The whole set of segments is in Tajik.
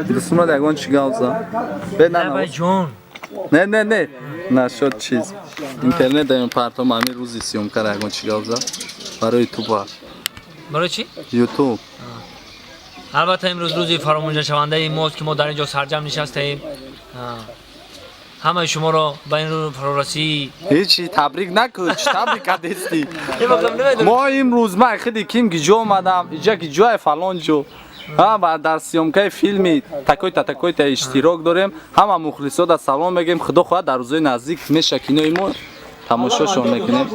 Дусмад ягон чӣ гап зад? Бе на Давай, ҷон. Не, не, не. Нашуд чиз. Интернет даем партом ҳамин рӯзи съёмкара ягон чӣ гап зад. Барои ютуба. Барои чӣ? Ютуб. Албатта имрӯз рӯзи фаромӯшнашавандаи мост, ки мо дар ин ҷо сарҷамъ нишастаем. Ҳамаи шуморо ба ин рӯз фарорасии Ҳечи табрик накун, чӣ табрик кардести? Мо имрӯз ман хиди ким ки ҷо омадам, иҷа ки ҷое фалон ҷо. Ҳа, ба дар съёмкаи филми такой-то такой-то иштирок дорем. Ҳама мухлисода салом мегем. Худо хоҳад дар рӯзои наздик меша кинои мо тамошошон мекунем.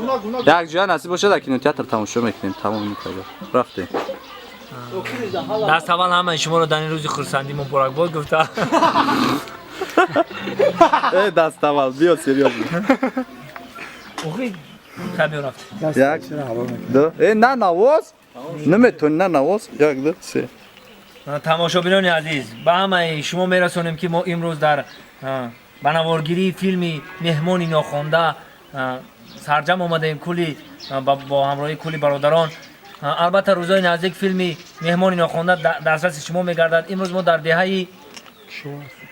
Як ҷоя насиб бошад дар кинотеатр тамошо мекунем. Тамом мекардем. Рафтем. Даст аввал ҳамаи шуморо дар ин рӯзи хурсандӣ муборакбод гуфта. Э, даст аввал, биё серьёзно. Охи, хай биё рафт. Як, ду. Э, на навоз. Наметони на навоз. Як, ду, се. Тамошобинони азиз, ба ҳамаи шумо мерасонем, ки мо имрӯз дар ба наворгирии филми Меҳмони нохонда сарҷамъ омадаем кулли бо ҳамроҳии кулли бародарон. Албатта рӯзои наздик филми Меҳмони нохонда дастраси шумо мегардад. Имрӯз мо дар деҳаи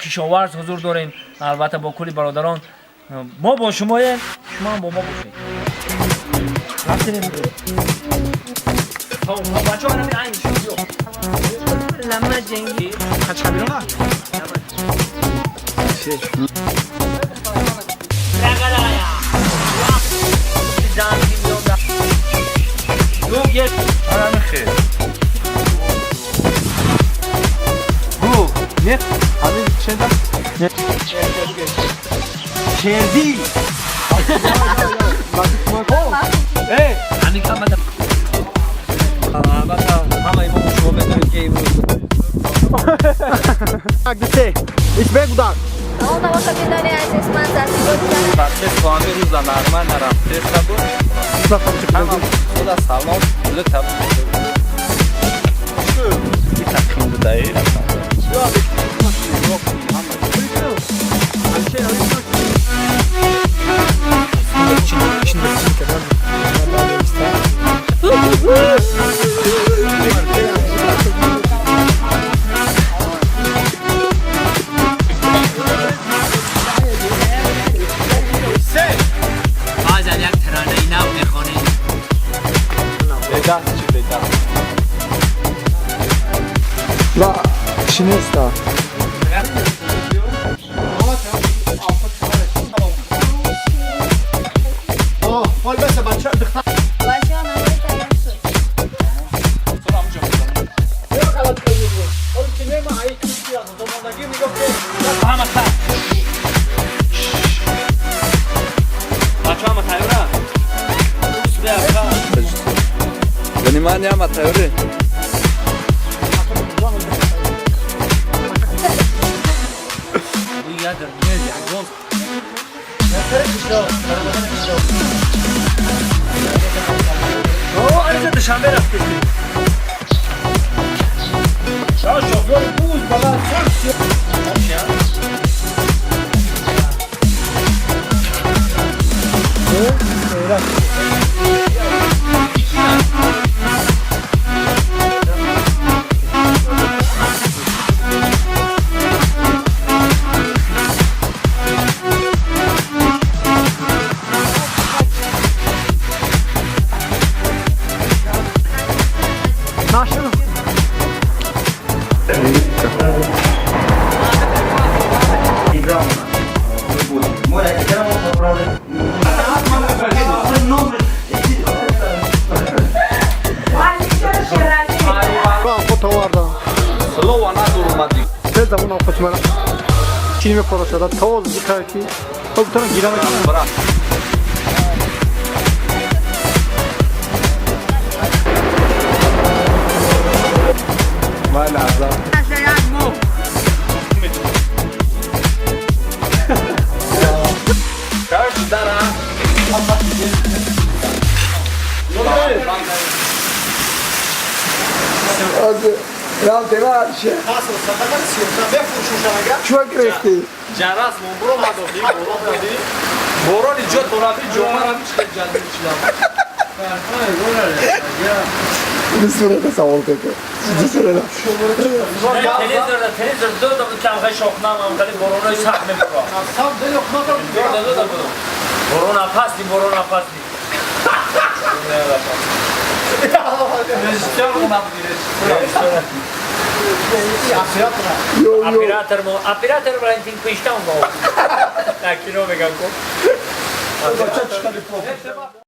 Кишоварз ҳузур дорем, албатта бо кулли бародарон. Мо бо шумоем, шумо ҳам бо мо бошед. Рафтем. Бачаҳо, ҳамин айн шуд. Лама ҷенги. Хачкабирона? Гу, нет, ҳамин чеда? Шерди. Э, ҳамин камада. Албатта ҳамаи мо шумо медонем, ки имрӯз Як, ду, се. Исбек гудак. Салом, тамошобинони азиз, ман Зарнигор. Бача то ҳамин рӯза нағма нарафтеста буд. Ҳама мухлисода салом, лу табрик. Итақин будаи. Баъзан як таронаи нав мехонем. Бедаст чӣ бедаст? Ла, чӣ неста? Бачаҳо, навори тайёр шуд. Ҳама сар. Бачаҳо, ҳама тайёра? Усбе ака. Внимание, ҳама тайёрӣ? Ядр, нет, ягон. О, ариза Душанбе рафтед. Шофёр буз бала сор. Нашину. Фото овардам. Слова надурумадӣ. Се замон оқочмара. Чини мепорошада, тоз зикар ки. О, бутана гира мекунам. Брат. Май лаҳза. Короче, дара. Чуа гирифтӣ? Ҷарас монбуро мадофи, борон рави. Борони ҷо то рави, ҷома рави, чӣ хел ҷазир шидам. Бисёр савол кардам. Телевизор дода буд, ки ҳамхай шохнам, ҳамхали боронои сахт мебура. Дода буд. Борон опасный, борон опасный. Режиссёр омад, режиссёр. Оператор мо, оператор Валентин Куиштан бо. На кино мегам ку.